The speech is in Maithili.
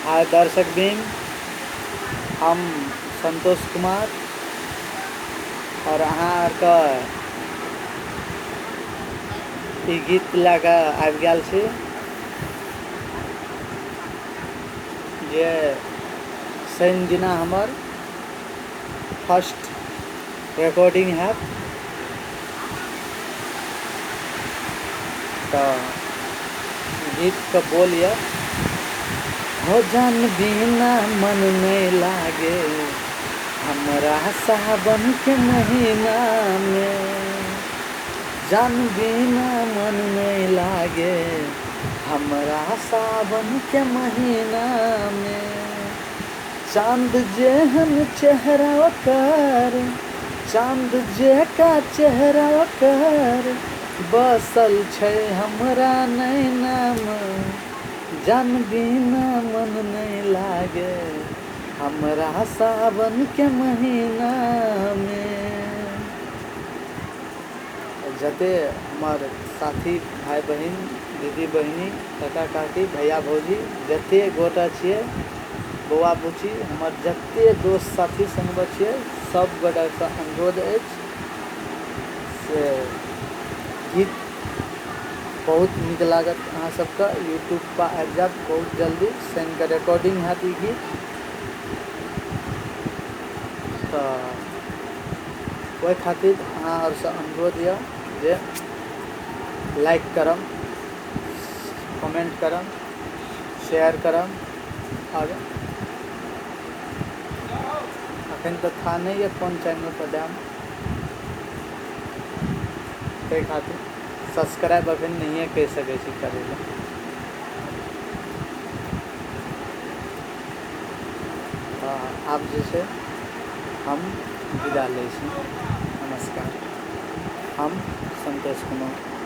हाय दर्शक बिन, हम संतोष कुमार और अहाँ आरके ई गीत लए कऽ आबि गेल छी जे शनि दिना हमर फर्स्ट रिकॉर्डिंग हैत। तऽ गीतके बोल यऽ, हो जान बिना मन नहि लागे हमरा सावनके महीनामे, जान बिना मन नहि लागे हमरा सावनके महीनामे, चाँद जेहन चेहरा ओकर, चाँद जेका चेहरा ओकर, बसल छै हमरा नैनामे, जान बिना मन नहि लागे हमरा सावनके महीनामे। जते हमर साथी भाय बहिन, दीदी बहिनी, काका काकी, भैया भौजी, जते गोटा छियै, बौआ बुच्ची, हमर जते दोस्त साथी संगमे छियै, सब गोटासँ अनुरोध अछि से गीत बहुत नीक लागत अहाँ सबके। यूट्यूबपर आबि जायत बहुत जल्दी, शनिके रिकॉर्डिंग हैत ई गीत। तऽ ओहि खातिर अहाँ आओरसँ अनुरोध यऽ जे लाइक करब, कमेन्ट करब, शेयर करब। आओर अखन तऽ था नहि यऽ कोन चैनलपर देब, ताहि खातिर सब्सक्राइब अखन नहिए कहि सकै छी करै लए। तऽ आब जे छै हम विदा लै छी। नमस्कार, हम संतोष कुमार।